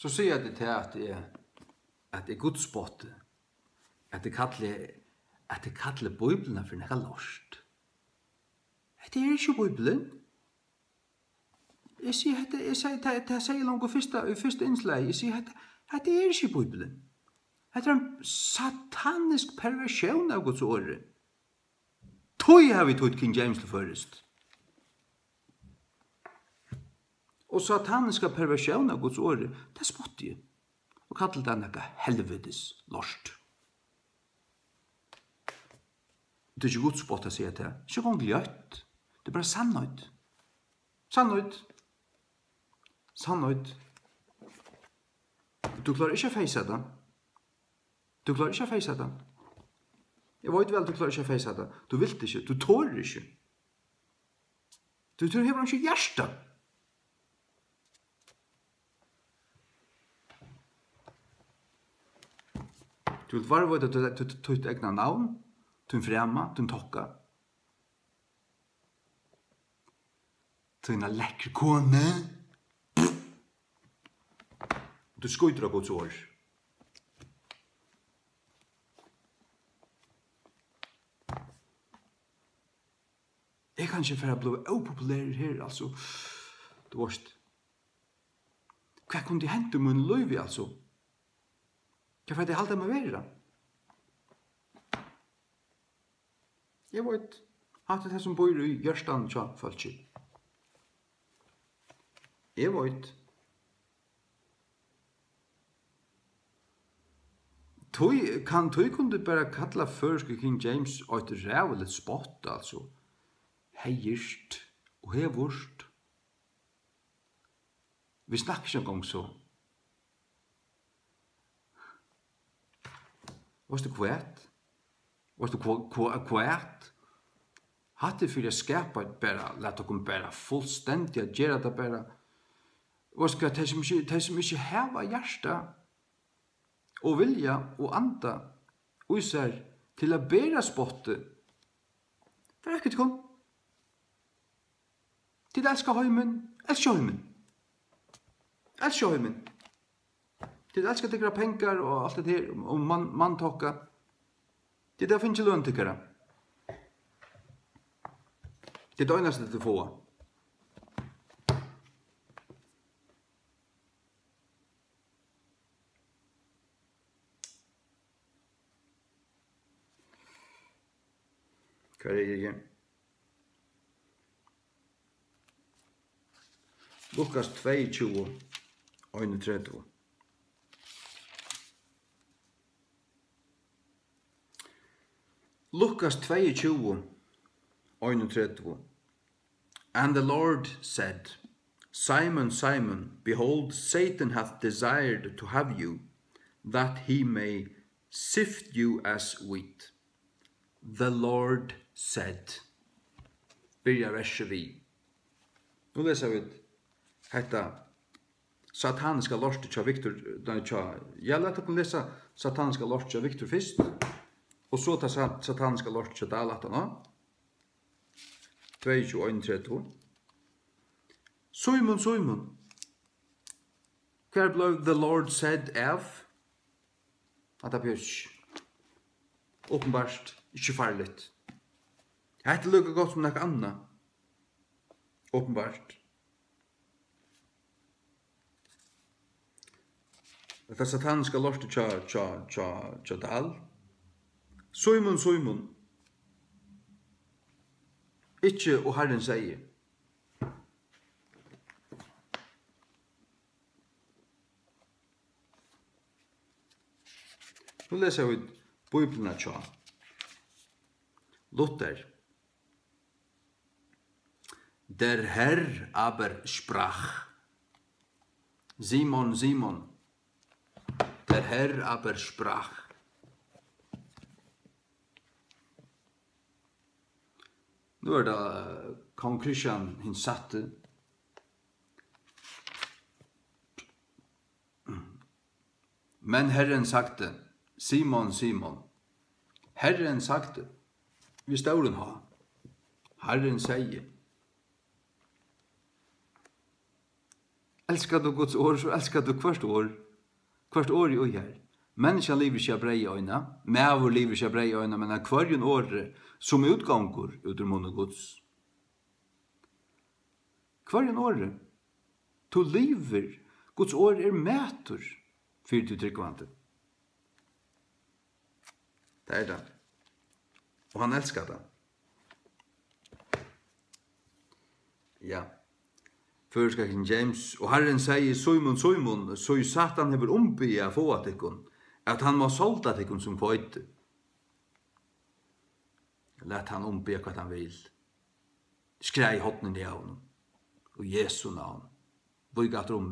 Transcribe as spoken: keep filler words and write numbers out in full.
So siga tit tað, at eg, at eg gudspotti, at eg kalli, at eg kalli Bíbliuna fyri nakað lort. Hetta er ikki Bíblian. Eg sigi, hetta, eg sigi, tað, tað segði eg longu fyrsta, í fyrsta innslagi. Eg sigi, hetta, hetta er ikki Bíblian. Hetta er ein satanisk perversjón av Guds orði. Tí havi eg týtt King James til føroyskt. Og sataniska perversjón av Guds orði, tað spotti eg. Og kalli tað nakað helvitis lort. Tað er ikki gudspotti at siga tað. Ikki gongd ljótt. Tað er bara sannheit. Sannheit. Sannheit. Tú klárar ikki at feysa tað. Tú klárar ikki at feysa tað. Eg veit væl, tú klárar ikki at feysa tað. Tú vilt ikki. Tú torir ikki. Tú, tú hevur einki hjarta. Tú vilt varðveita títt, títt, títt egna navn, tín frama, tín tokka. Tína lekkru konu. Tú skýtur á Guds orð. Eg kann ikki fara at blíva ópopulerur her, altso. Tú veist. Hvat kundi hent í mínum lívi, altso? Hvar fara tey at halda meg vera? Eg veit, hatta er tað, sum býr í hjartanum hjá fólki. Eg veit. Tí, kann, tí kundi bara kalla føroysku King James eitt ræðuligt spott, altso. Heiðurt og hevurt. Vit snakka ikki eingong so. Veitst tú hvat? Veitst tú hva, hva, hvat? Hatta er fyri at skapa bara, lat okkum bara fullstendiga gera tað bara. Veitst tú hvat, tey sum ikki, tey sum ikki hava hjarta og vilja og anda í sær til at bera spottið, fara vekk við tykkum. Tit elska heimin, elska heimin. Elska heimin. Tit elska tykkara pengar og alt det her, og mann, manntokka. Tit hava fingið løn tykkara. Tað er tað einasta, tit fáa. Hvar eri eg? Lukas tveyogtjúgu, einogtretivu. Lukas tveyogtjúgu, einogtretivu. And the Lord said, Simon, Simon, behold, Satan hath desired to have you, that he may sift you as wheat. The Lord said. Byrja versið við. Nú lesa vit hetta sataniska lortið hjá Viktor, nei, hjá, ja, lat okkum lesa sataniska lortið hjá Viktor fyrst, og so tað sa-, sataniska lortið hjá Dahl aftan á. Tveyogtjúgu einogtretivu. Símun, Símun, hvar bleiv the Lord said av? Hatta behøvist ikki. Openbart, ikki farligt. Hetta er líka gott sum nakað annað. Openbart. Hetta sataniska lortið hjá, hjá, hjá, hjá Dahl. Símun, Símun. Ikki, og Harrin segði. Nú lesa vit Bíbliuna hjá Luther. Der Herr aber sprach. Simon, Simon. Der Herr aber sprach. Nú er tað, eh, kong Kristian hin sætti. Men Herren sagde, Simon, Simon, Herren sagde, við stórum H, Harrin segði, Elskar tú Guds orð, so elskar tú hvørt orð, hvørt orð í her. Menniskjan livir ikki av breyði eina, maður livir ikki av breyði eina, men av hvørjum orði, sum útgongur út úr munni Guds. Hvørjum orði. Tú livir. Guds orð er matur fyri tí trúgvandi. Tað er tað. Og hann elskar tað. Ja. Føroyska King James. Og Harrin segði: Símun, Símun, so Satan hevur umbiðið at fáa tykkum, at hann má solda tykkum sum hveiti. Lat hann umbiðja hvat hann vil. Skræð hornini av honum. Og Jesu navn. Vík aftur um,